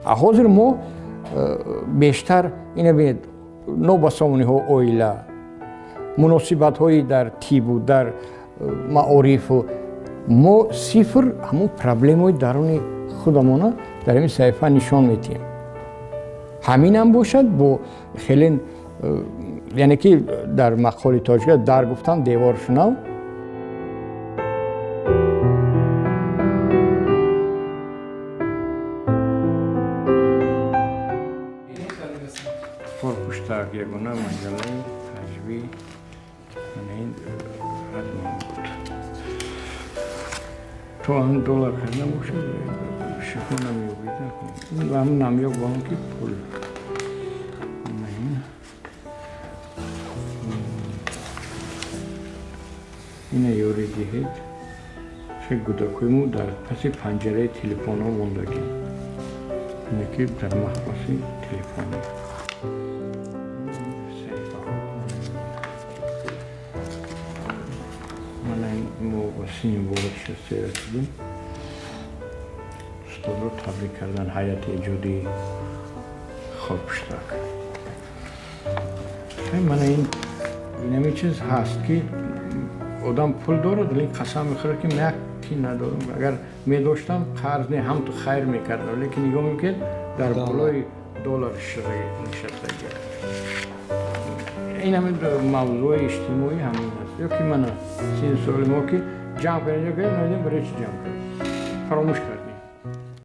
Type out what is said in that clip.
Ҳозир мо бештар ина бинед, нобасомониҳо, оила, муносибатҳои дар тибу дар маорифу, мо сифр ҳамон проблемаҳои даруни худамона дар ҳамин саҳифа нишон медиҳем. Ҳаминам бошад бо хеле, яъне ки дар мақоли тоҷика дар гуфтан девор шунав. Хорпуштак ягона маҷаллаи ҳаҷвӣ ин ҳатман буд. То ҳам доллар харида бошад, шифо намеёбид. Ҳам намёб ба он ки пул. Ина ёрӣ диҳед. Хе гудакҳои мо дар паси панҷараи телефонҳо мондагӣ. Ине ки дар маҳбаси телефон. Мо ба синни боло шасте расидем. Устодро табрик кардан ҳайати эҷодии Хорпуштак. Мана ин инами чиз ҳаст ки одам пул дорад, лекин қасам мехӯрад ки ман як тин надорам. Агар медоштам қарз не, ҳам ту хайр мекардам, лекин нигоҳ мекунед дар болои доллар нишастагӣ. Ин ҳамин мавзӯи иҷтимоӣ ҳамин аст. Ё ки мана синни соли мо ки ҷамъ кардем, ё ки намедонем барои чӣ ҷамъ кардем, фаромӯш кардем.